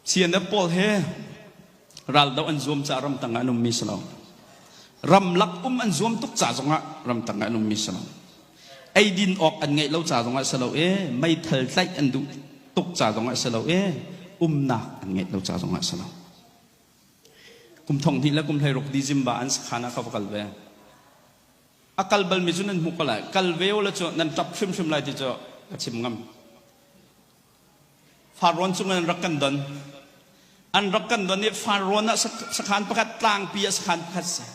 CNF pawl he raldoh an zuam caah ramtang ah an ummi si lo. Ramlak um an zuam tuk ca zongah ramtang ah an ummi si lo. Eidin awk an ngeih lo ca zongah si lo i meithal tlaih an duh tuk ca zongah si lo i umnak an ngeih lo ca zongah si lo. Kum thong hnih le kum 16 December an sakhan ah ka va kal ve. A kal balmi cu nan hmuh ko lai. Kal ve u la cu nan ṭap hrimhrim lai ti cu ka chim ngam. Farrawn cung in an rak kan don. An rak kan don i Farrawn ah sakhan pakhat tlangpi ah sakhan pakhat si.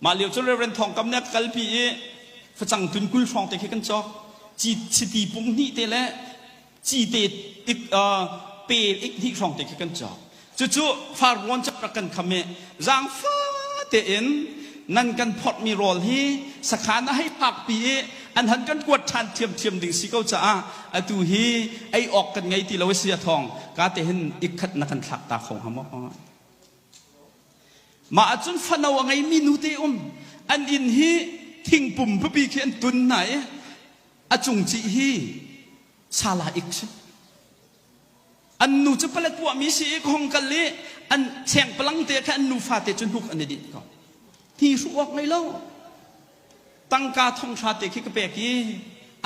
Mah lio cu Reverend Thawng Kam nih a kalpi i facang tun 20 hrawng te khi kan cawk. Chiti pung hnih te le cite ik pe ik hnih hrawng te khi kan cawk. Cucu farrawn cu rak kan kham i zaangfa tein nan kan phorhmi rawl hi sakhan a hei phakpi i an han kan kuat ṭhan ṭhiamṭhiam ding si ko caah atu hi ei awk kan ngei ti lo a si a thawng ka te hin ikkhat na kan thlak ta kho hnga maw? Mah ahcun fano a ngeimi nute um an inn hi thingpum pipi khi an tun hna i a cungcih hi sala ik si. An nu cu palet puahmi si i ka hong kal i an chengpalang te kha an nufa te cu hnuk an i dinh ko. Hi hruh awk ngei lo. Tangka thong hra te khi ka pek i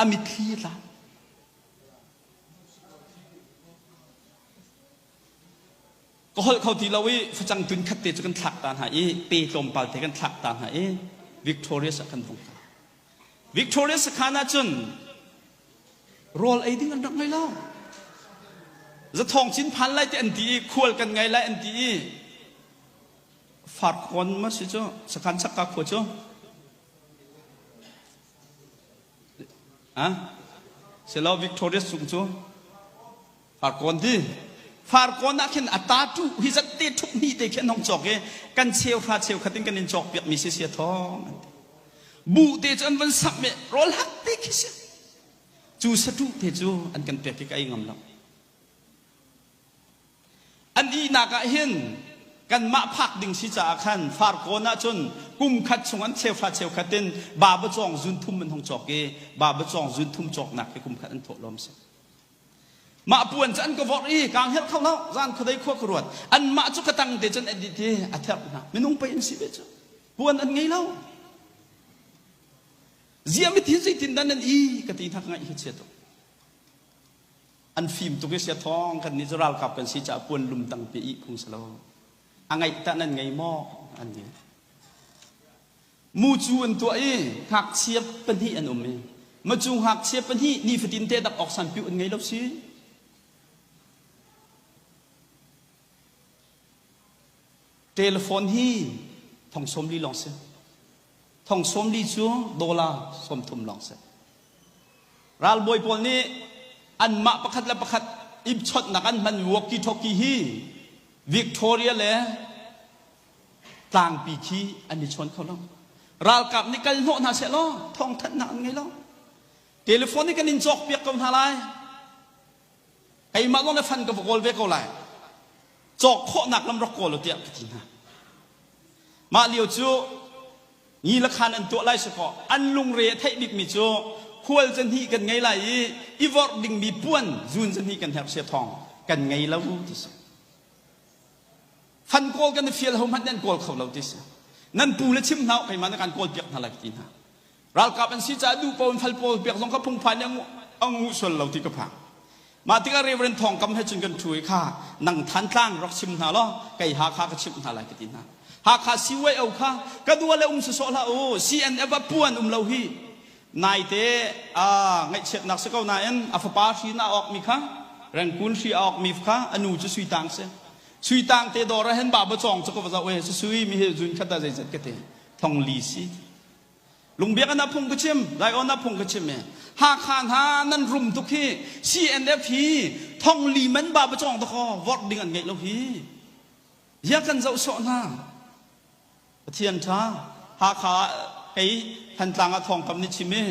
a mitthli a tla. Ka holh kho ti lo i facang tun khat te cu kan thlak ta hna i pe tlawmpal te kan thlak ta hna i Victorious ah kan vung kal. Victorious sakhan ah cun rawl ei ding an rak ngei lo. Zathawng cin phan lai te an ti i khual kan ngei lai an ti i Farkawn ma si cu sakhan chakka khua cu ah silo Victorious cung cu Farkawn ti Farkawn ah khin a ta tu hi zat te thup hnih te khi an hong cawk i kan cheu hra cheu khat in kan in cawk piak mi si sia thawng an ti bu te cu an van sak me rawl hak te khi si cu satu te cu an kan pek i ka ei ngam lo an ihnak ah hin kanmah phak ding si caah khan Farkawn ah cun kum khat chung an cheuhra cheukhat in baba cawng zun thum an hong cawk i baba cawng zun thum cawknak hi kum khat an thawh lawm si Mah puan cu an ka vorh i kaa hngelh kho lo. Zan khuadei khua ka ruat. Anmah cu ka tang te cun an dit i a therh hna. Minung pei an si ve cu. Puan an ngei lo. Zia mithi zeitin dah nan i ka ti hna ka ngaih hi chia tuk. An fim tuk i sia thawng kan nih cu ralkap kan si caah puan lum tang pe i phung si lo. A ngaih tah nan ngei maw? An ngei. Mucu an tuah i ngakchia pahnih an um i macu ngakchia pahnih nifatin te dak awk sanpiu an ngei lo si. Telephone hi thong 40 lawng si. Thong 40 cu dollar 30 lawng si. Ralbawi pawl nih anmah pakhat le pakhat i chawnhnak an hman walkie talkie hi Victoria le tlangpi khi an i chawn kho lo. Ralkap nih kal hnawh hna seh law thawngthanhnak an ngei lo. Telephone nih kan in cawk piak ko hna lai. Keimah zong le fan ka va kawl ve ko lai. Cawk khawhnak lam rak kawl u tiah ka ti hna. Mah lio cu ni le khan an tuah lai si kaw an lungre a theih bikmi cu khual zahnih kan ngei lai i i vorh dingmi puan zun zahnih kan herh sia thawng kan ngei lo ti si. Fan kawl kan i fial ho hmanh nih an kawl kho lo ti si. Nan pu le chim hna u keimah nih kan kawl piak hna lai ka ti hna. Ralkap an si caah duh paoh in fal pawl piak zong kha phungphai nih a ngu sual lo ti ka phang. Mah tikah Reverend Thawng Kam he cun kan ṭhu i kha nang Thantlang rak chim hna law kei Hakha ka chimh hna lai ka ti hna. Hakha CYO kha ka dua le um sawsawh hlah u CNF ah puan um lo hi naite ngaihchiatnak si ko nain a fapa hri na awkmi kha Rengkun hri a awkmi kha a nu cu Sui Tang si. Sui Tang te dawr ah hin ba ba cawng cu ka va zoh e sui mi hi zun khat ah zeizat ka ti thong li si. Lungbiak an phung ka chim, Laion ah phung ka chim e. Hakha hna nan rum tuk hi CNF hi thong li man ba ba cawng to kho vorh ding an ngeih lo hi. Ya kan zoh sawh hna. Pathian ṭha Hakha ah kei Thantlang ah thawngkam nih chim i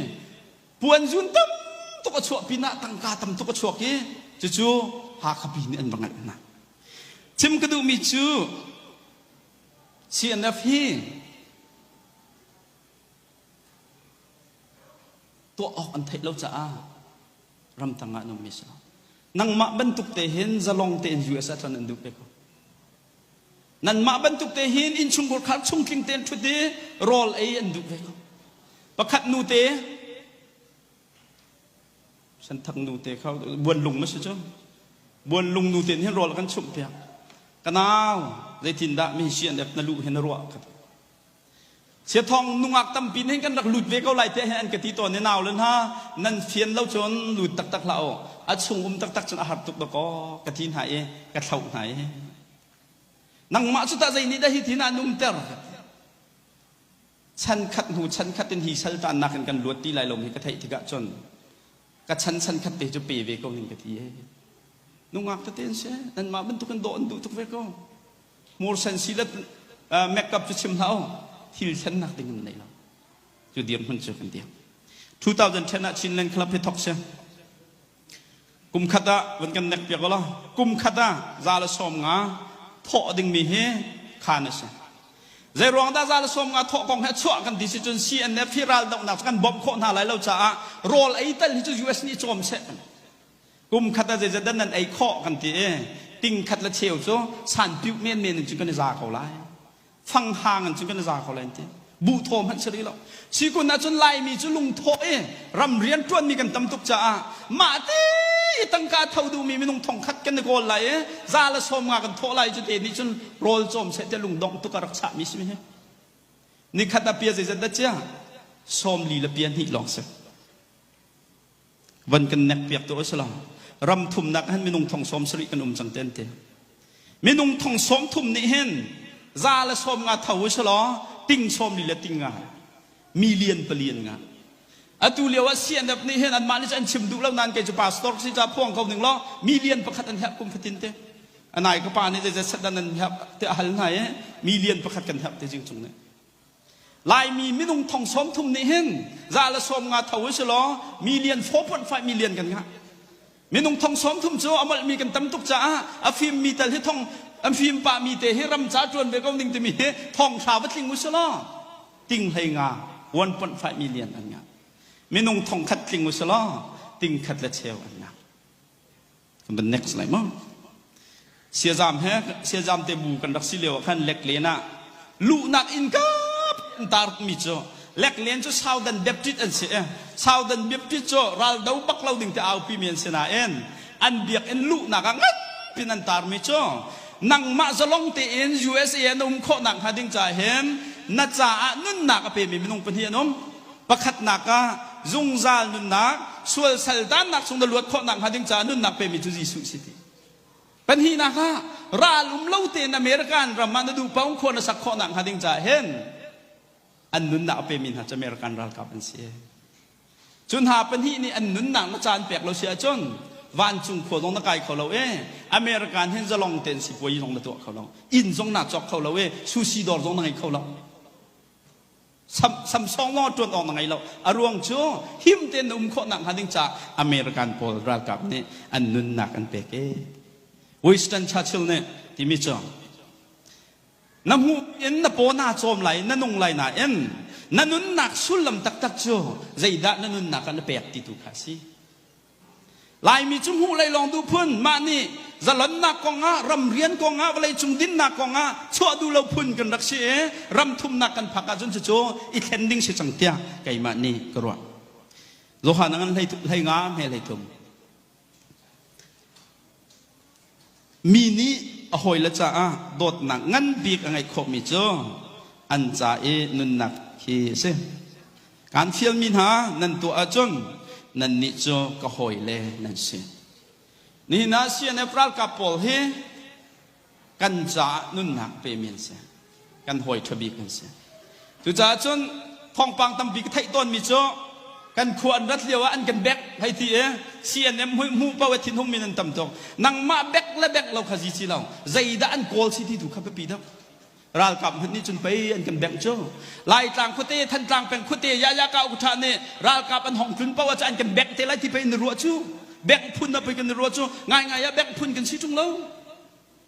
puan zun tam tuk a chuah pinah tangka tam tuk a chuak i cucu Hakha pi nih an va ngalh hna. Chim ka duhmi cu CNF hi tuah awk an theih lo caah ramtang ah an ummi si lo. Nangmah bantuk te hin zalong tein US ah tlon an duh ve ko. Nanmah bantuk te hin innchungkhur khar chungtling tein ṭhut i rawl ei an duh ve ko. Pakhat nu te Senthak nu te kha buanlung ma si cu. Buanlung nu te hin rawl kan chumh piak. Ka nau zeitindah mi si an ep na luh hin na ruah ka ti. Siathawng nungak tampi nih kan rak lut ve ko lai tiah hin an ka ti tawn i nau le hna nan fian lo cun lut taktak hlah u a chung um taktak cun a har tuk dakaw ka ti hna i ka thloh hna i nangmah cu tah zei nih dah hi tin an umter chan khat hnu chan khat in hi sal tannak in kan luat ti lai lo mi ka theih tikah cun ka chan chan khat te cu pe ve ko ning ka ti e nungak tete an si nanmah bantukin dawh an duh tuk ve ko Hmursen si le makeup cu chim hlah u thil thlennak ding an nei lo cu dirhmun cu kan dir 2010 ah Chinland Club hi thok si kum khat ah van kan nek piak law kum khat ah za le sawm nga thawh dingmi hi khan a si zei ruang dah za le sawm nga thawh kong he chuah kan ti si cun CNF hi ral dohnak cu kan bawmh khawh hna lai lo caah rawl ei tal hi cu US nih cawm seh Kum khat ah zeizat dah nan ei khawh kan ti i ting khat le cheu cu sanpiuh menmen in cun kan i za ko lai. Fang hang in cun kan i za ko lai an ti. Buh thaw hmanh si rih lo. Sikun ahcun Laimi cu lungthawh i ram rian ṭuanmi kan tam tuk caah mah ti i tangka tho duhmi minung thong khat kan i kawl lai i za le sawm nga kan thawh lai cu te nih cun rawl cawm seh tiah lungdongh tuk a rak chahmi si hi. Nikhat ah pia zeizat dah cia? Sawm li le pia hnih lawng si. Van kan nek piak tu a si lo. Ram thumnak hin minung thong sawm sarih kan um cang te an ti. Minung thong sawm thum nih hin za le sawm nga tho u si law ting sawm li le ting nga million pali an ngah. Atu lio ah CNF nih hin anmah nih cu an chim duh lo nain kei cu pastor si ca phuang ko ning law million pakhat an herh kum fatin te. Anai ka pa nih zeizat set dan an herh te a hal hna i million pakhat kan herh te jing cung nih. Laimi minung thong sawm thum nih hin za le sawm nga tho u si law million 4.5 million kan ngah. Minung thong sawm thum cu a molhmi kan tam tuk caah a fimmi tal hi thong an fim pahmi te hi ram ca ṭuan ve ko ning timi hi thong hra va tling u si law ting hlei nga 1.5 million an ngah. Minung thong khat tling u si law ting khat le cheu an ngah. Kan van next lai maw? Siazam he siazam te bu kan rak si lio ah khan leklen ah luhnak inn kap an tar mi cu leklen cu Southern Baptist an si i Southern Baptist cu raldo bak lo ding te aupi mi an si nain an biakinn luhnak ah ngan pin an tar mi cu nangmah zalong tein USA na um khawh nak hnga ding caah hin na caah nunnak a pemi minung pahnih an um Pakhatnak ah zungzal nunnak, sual saltannak chung na luat khawhnak hnga ding caah nunnak pemi cu Jesuh si ti. Pahnihnak ah ral um lo tein American ram ah na duh paoh khua na sak khawhnak hnga ding caah hin an nunnak a pemi hna cu American ralkap an si. Cu hna pahnih nih an nunnak na caan pek lo si ahcun vancung khua zong na kai kho lo i American hin zalong tein sipuayi zong na tuah kho lo. Inn zong naa cawk kho lo i sushi dawr zong na ngei kho lo. Samsung lawng ṭuan awk na ngei lo. A ruang cu him tein na um khawh nak hnga ding caah American pawl ralkap nih an nunnak an pek i Winston Churchill nih timi cu na hmuh in na paw naa cawm lai na nung lai nain na nunnak sullam taktak cu zeidah na nunnak ah na pek ti tu kha a si. Laimi cu hmuh lei lawng duh phun, mah nih zalonnak kongah, ramrian kongah, vawleicung dinnak kongah chuah duh lo phun kan rak si i ram thumnak kan phak ahcun cucu i thlen ding si cang tiah keimah nih ka ruah. Johan a ngan hlei nga hme hlei thum. Mi nih a hawile caah dawtnak ngan bik a ngeih khawhmi cu an ca i nunnak hi a si. Kaan fialmi hna nan tuah ahcun nannih cu ka hawile nan si. Nihin ah CNF ralkap pawl hi kan caah nunnak pemi an si. Kan hawi ṭha bik an si. Cucaah cun thawngpang tampi ka theih tawnmi cu kan khua an rat lio ah an kan bek hei ti i CNM hmuh paoh i thinhungmi nan tam tuk. Nangmah bek le bek lo kha zi si lo. Zeidah an kawl si ti tu kha biapi deuh. Ralkap hmanh nih cun pei an kan bengh cu. Laitlang khuate, Thantlang peng khuate, Yaya Ka Ukṭha nih ralkap an hong tlun paoh ah an kan bengh te lai ti pei in ruah cu. Bengh phun ah pei kan i ruah cu. Ngaingai ah bengh phun kan si ṭung lo.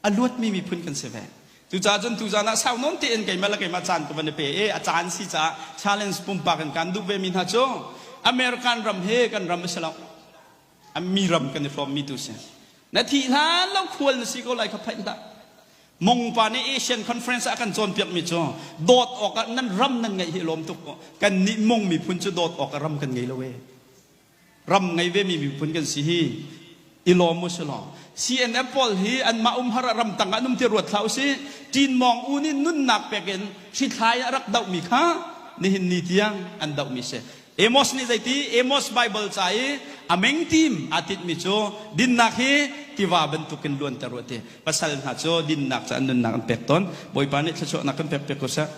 A luatmi miphun kan si ve. Cucaah cun tuzaan ah sau nawn tein keimah le keimah caan ka van i pe i a caan si caah challenge pumpak in kan duh vemi hna cu American ram hi kan ram a si lo. A mi ram kan i hrawmmi tu si. Na thih hlan lo khual na si ko lai kha phaih hlah. Mongpa nih Asian Conference ah a kan cawnpiakmi cu dawt awkah nan ram nan ngeih hi lawm tuk ko. Kan nih Mong miphun cu dawt awkah ram kan ngei lo e. Ram ngei ve mi miphun kan si hi i lawm u si law. CNF pawl hi anmah umhar ah ramtang ah an um ti ruat hlah u si. Ṭin Mawng U nih nunnak pek in hrithlai ah rak dohmi kha nihin ni tiang an dohmi si. Amos nih zeiti Amos Bible ca i a meng tim aa tinhmi cu dinnak hi tiva bantukin luanter u a ti. Pasal hna cu dinnak ca an nunnak an pek tawn. Bawipa nih thluachuahnak kan pek piak ko seh.